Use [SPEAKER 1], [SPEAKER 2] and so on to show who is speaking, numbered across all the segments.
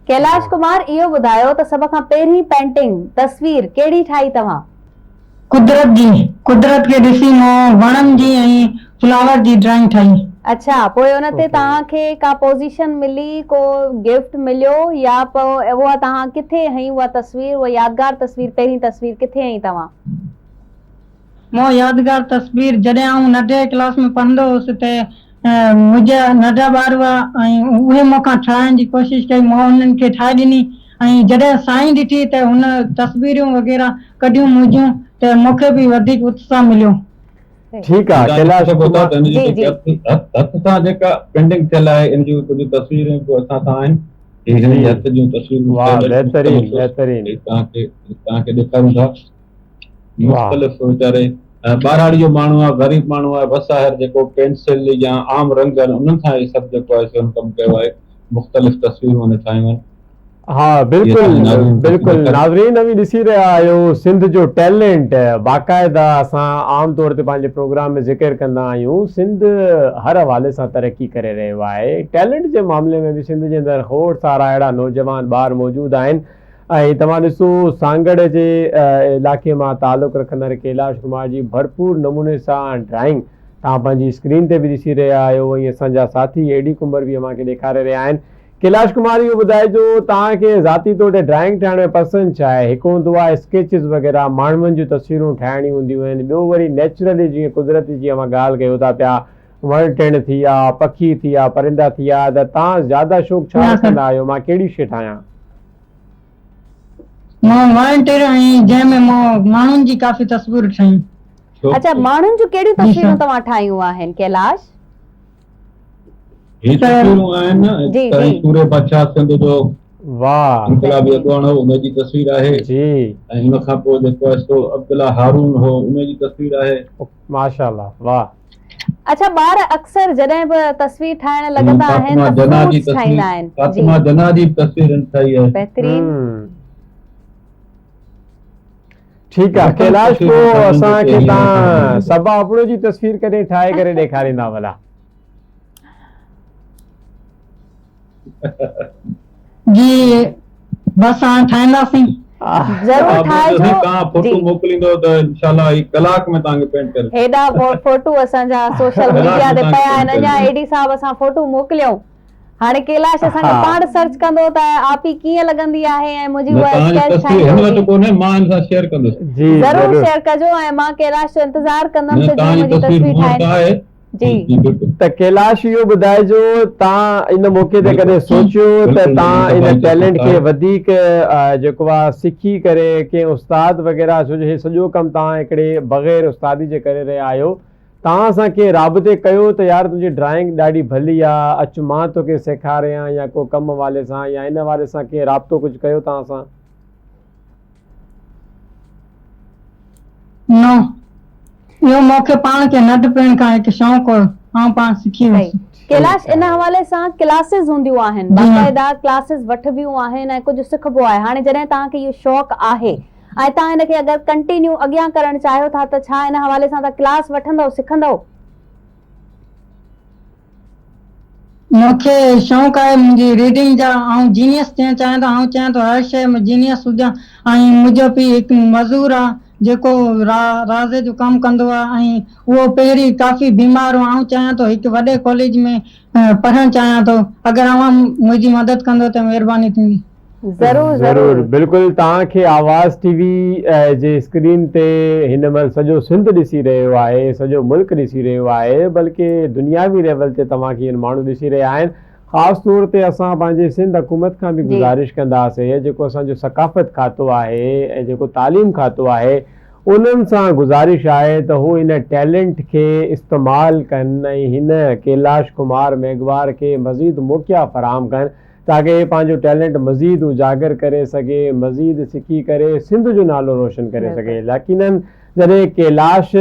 [SPEAKER 1] ڪيلاش ڪمار اهو ٻڌايو ته سڀ کان پهرين پينٽنگ، تصوير، ڪهڙي ٺاهي توهان؟
[SPEAKER 2] قدرت جي، قدرت کي ڏسي مون وڻن جي ۽ فلاور جي ڊرائنگ ٺاهي.
[SPEAKER 1] اڇا پوء ان تي توهان کي ڪا پوزيشن ملي، ڪو گفٽ مليو يا پوء اها توهان ڪٿي هنئي اها تصوير، اها يادگار تصوير پهرين تصوير ڪٿي هنئي توهان؟
[SPEAKER 2] مون يادگار تصوير جڏهن آئون ننڍي ڪلاس ۾ پڙهندو هوس ته منهنجا ننڍا ٻار هئا ۽ اهي مون کان ٺاهڻ جي ڪوشش ڪئي مون انهن کي ٺاهي ڏني ۽ جڏهن سائين ڏٺي ته هن تصويرون وغيره ڪڍيون منهنجون ته مون کي به وڌيڪ اتساهه مليو.
[SPEAKER 3] ٺيڪ آ
[SPEAKER 4] توهان ڏسي
[SPEAKER 3] ڪيلاش
[SPEAKER 4] سگهو ٿا
[SPEAKER 3] ڪمار.
[SPEAKER 4] ته هن جون
[SPEAKER 1] جي
[SPEAKER 4] جيڪي
[SPEAKER 1] جي.
[SPEAKER 4] هٿ هٿ سان جيڪا پينٽنگ ٿيل آهي ان جون ڪجهه تصويرون به اسان سان آهن هي هن
[SPEAKER 3] جي
[SPEAKER 4] جي هٿ جون تصويرون
[SPEAKER 3] واھ
[SPEAKER 4] ٺهيل آهن
[SPEAKER 3] بهترين
[SPEAKER 4] مختلف
[SPEAKER 3] بهترين.
[SPEAKER 4] هي توهان کي توهان کي ڏيکاريون ٿا.
[SPEAKER 3] واھ.
[SPEAKER 4] مختلف ويچاري ٻهراڙي جو ماڻهو آهي غريب ماڻهو آهي وس آهر جيڪو پينسل يا عام رنگ آهن انهن سان هي سڀ جيڪو آهي سو هن ڪم ڪيو آهي مختلف تصويرون هن ٺاهيون آهن.
[SPEAKER 3] ها
[SPEAKER 4] جي
[SPEAKER 3] بلڪل
[SPEAKER 4] اسان جي ناظرين کي
[SPEAKER 3] بلڪل
[SPEAKER 4] ڏيکاريون.
[SPEAKER 3] ناظرين اوهين ڏسي رهيا آهيو سنڌ جو ٽيلنٽ باقاعده اسان عام طور تي پنهنجي پروگرام ۾ ذڪر ڪندا آهيون سنڌ هر حوالي سان ترقي ڪري رهيو آهي ٽيلنٽ جي معاملي ۾ به سنڌ جي اندر کوڙ سارا اهڙا نوجوان ٻار موجود آهن ۽ توهان ڏسو سانگهڙ جي علائقي مان تعلق رکندڙ ڪيلاش ڪمار جي ڀرپور نموني سان ڊرائنگ توهان پنهنجي اسڪرين تي به ڏسي رهيا آهيو ۽ اسان جا ساٿي اي ڊي ڪنڀر به اوهان کي ڏيکاري رهيا آهن. ڪيلاش ڪمار اهو ٻڌائجو توهان کي ذاتي طور تي ڊرائنگ ٺاهڻ ۾ پسند ڇا آهي؟ هڪ هوندو آهي اسڪيچز وغيره ماڻهن جون تصويرون ٺاهڻيون هونديون آهن ٻيو وري نيچرلي جيئن قدرتي جيئن اوهان ڳالهه ڪيو ٿا پيا وڻ ٽڻ ٿي ويا پکي ٿي ويا پرندا ٿي ويا ته توهان زياده شوق ڇا رکندا آهيو مان ڪهڙي شي ٺاهيان؟
[SPEAKER 2] مون وڻ ٽڻ ۽ جنهن ۾ مون ماڻهن جي ڪافي تصويرون ٺاهيون.
[SPEAKER 1] اڇا ماڻهن جون ڪهڙيون
[SPEAKER 2] جي
[SPEAKER 1] تصويرون
[SPEAKER 2] سر.
[SPEAKER 1] توهان ٺاهيون آهن ڪيلاش؟
[SPEAKER 4] هي
[SPEAKER 2] سر.
[SPEAKER 4] تصويرون آهن
[SPEAKER 1] جي
[SPEAKER 4] سائين
[SPEAKER 1] جي.
[SPEAKER 4] سورهيه بادشاهه سنڌ جو
[SPEAKER 3] واھ.
[SPEAKER 4] انقلابي
[SPEAKER 1] بهترين.
[SPEAKER 4] اڳواڻ هو ان جي تصوير آهي
[SPEAKER 3] جي.
[SPEAKER 4] ۽ ان کان پوء جيڪو آهي سو عبدالله هارون هو ان جي تصوير آهي.
[SPEAKER 3] ماشاءالله واھ.
[SPEAKER 1] اڇا ٻار اڪثر جڏهن به تصوير ٺاهڻ لڳندا آهن
[SPEAKER 4] فاطمه
[SPEAKER 1] ته
[SPEAKER 4] جناح جي
[SPEAKER 1] فروٽس
[SPEAKER 4] تصوير
[SPEAKER 1] ٺاهيندا آهن جي.
[SPEAKER 4] فاطمه جناح جي به تصوير هن ٺاهي آهي.
[SPEAKER 1] بهترين.
[SPEAKER 3] ٺيڪ آ
[SPEAKER 4] مختلف
[SPEAKER 3] ڪيلاش
[SPEAKER 4] تصويرون
[SPEAKER 3] پو
[SPEAKER 4] ٺاهيون
[SPEAKER 3] اسان
[SPEAKER 4] جيڪي
[SPEAKER 3] کي
[SPEAKER 4] هينئر اسان
[SPEAKER 3] تان
[SPEAKER 4] کي
[SPEAKER 3] صبا ابڙو جي تصوير ڪڏهن ٺاهي ڪري ڏيکاريندا ڀلا.
[SPEAKER 2] جي بس هاڻ ٺاهينداسين.
[SPEAKER 1] ضرور ٺاهجو
[SPEAKER 4] توهان فوٽو
[SPEAKER 1] جي.
[SPEAKER 4] موڪليندو ته انشاء الله هي ڪلاڪ ۾ توهان کي پينٽ ڪري
[SPEAKER 1] هيڏا فوٽو اسان جا سوشل
[SPEAKER 4] ڪلاڪ
[SPEAKER 1] ميڊيا
[SPEAKER 4] ۾
[SPEAKER 1] تي
[SPEAKER 4] توهان
[SPEAKER 1] پيا
[SPEAKER 4] کي
[SPEAKER 1] آهن
[SPEAKER 4] پينٽ ڪري
[SPEAKER 1] اڃا
[SPEAKER 4] ڏيندس.
[SPEAKER 1] اي ڊي صاحب اسان فوٽو موڪليون هاڻي ڪيلاش اسان کي پاڻ سرچ ڪندو ته آپي ڪيئن لڳندي آهي ۽ منهنجي
[SPEAKER 4] نه
[SPEAKER 1] اها
[SPEAKER 4] توهان جي
[SPEAKER 1] اسڪيچ
[SPEAKER 4] تصوير
[SPEAKER 1] ٺاهيندو
[SPEAKER 4] هن وٽ
[SPEAKER 1] جي.
[SPEAKER 4] ڪونهي مان هن سان شيئر ڪندس.
[SPEAKER 3] جي
[SPEAKER 1] ضرور
[SPEAKER 3] ضرور.
[SPEAKER 1] شيئر ڪجو ۽ مان ڪيلاش جو انتظار ڪندم
[SPEAKER 4] نه
[SPEAKER 1] ته جيئن
[SPEAKER 4] توهان جي
[SPEAKER 1] منهنجي
[SPEAKER 4] تصوير
[SPEAKER 1] تصوير
[SPEAKER 4] مون وٽ
[SPEAKER 1] ٺاهين
[SPEAKER 4] آهي.
[SPEAKER 1] جي.
[SPEAKER 4] جي بلڪل.
[SPEAKER 3] ته ڪيلاش اهو ٻڌائجو تان ان موقعي تي
[SPEAKER 4] بلڪل
[SPEAKER 3] ڪڏهن سوچيو ته
[SPEAKER 4] بلڪل
[SPEAKER 3] تان
[SPEAKER 4] مون
[SPEAKER 3] ان
[SPEAKER 4] وٽ
[SPEAKER 3] ٽيلنٽ کي
[SPEAKER 4] آهي.
[SPEAKER 3] وڌيڪ جيڪو آ سکي ڪري ڪنهن استاد وغيره ڇو جو هي سڄو ڪم تان هڪڙي بغير استادي جي ڪري رهيا آهيو تان سان ڪنهن رابطي ڪيو ته يار تنهنجي ڊرائنگ ڏاڍي ڀلي آ اچ مان توکي سيکاريان يا ڪو ڪم حوالي سان يا ان حوالي سان ڪنهن رابطو ڪجهه ڪيو تان سان؟
[SPEAKER 2] نه، اهو مون کي پاڻ کي ننڍپڻ کان هڪ شوق هيو، آئون پاڻ سکي ويس.
[SPEAKER 1] صحيح ڪيلاش ان حوالي سان ڪلاسز هونديون آهن باقاعده ڪلاسز وٺبيون آهن ۽ ڪجهه سکبو آهي هاڻي جڏهن توهان کي اهو شوق آهي ۽ توهان ان کي اگر ڪنٽينيو اڳيان ڪرڻ چاهيو ٿا ته ڇا ان حوالي سان توهان ڪلاس وٺندؤ سکندؤ؟
[SPEAKER 2] مون کي شوق آهي منهنجي ريڊنگ جا آئون جينيس ٿيڻ چاهيان ٿو آئون چاهيان ٿو هر شيء ۾ جينيس هجان ۽ منهنجو پيء هڪ مزور آ جيڪو رازي جو ڪم ڪندو آ ۽ اهو پهرين ڪافي بيمار هو آئون چاهيان ٿو هڪ وڏي ڪاليج ۾ پڙهڻ چاهيان ٿو اگر اوهان منهنجي مدد ڪندو ته مهرباني ٿيندي.
[SPEAKER 1] ضرور
[SPEAKER 3] ضرور
[SPEAKER 1] ضرور.
[SPEAKER 3] بلڪل توهان کي آواز ٽي وي جي اسڪرين تي هن مهل سڄو سنڌ ڏسي رهيو آهي سڄو ملڪ ڏسي رهيو آهي بلڪه دنياوي ليول تي توهان کي هن ماڻهو ڏسي رهيا آهن خاص طور تي اسان پنهنجي سنڌ حڪومت کان به
[SPEAKER 1] جي.
[SPEAKER 3] گذارش ڪنداسين جيڪو اسان جو ثقافت کاتو آهي ۽ جيڪو تعليم کاتو آهي انهن سان گذارش آهي ته هو هن ٽيلنٽ کي استعمال ڪن ۽ هن ڪيلاش ڪمار ميگهوار کي مزيد موقعا فراهم ڪن تاڪه هي پنهنجو ٽيلنٽ مزيد اجاگر ڪري سگهي، مزيد سکي ڪري سنڌ جو نالو روشن ڪري سگهي. يقينن جڏهن ڪيلاش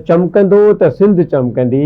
[SPEAKER 3] چمڪندو ته سنڌ چمڪندي.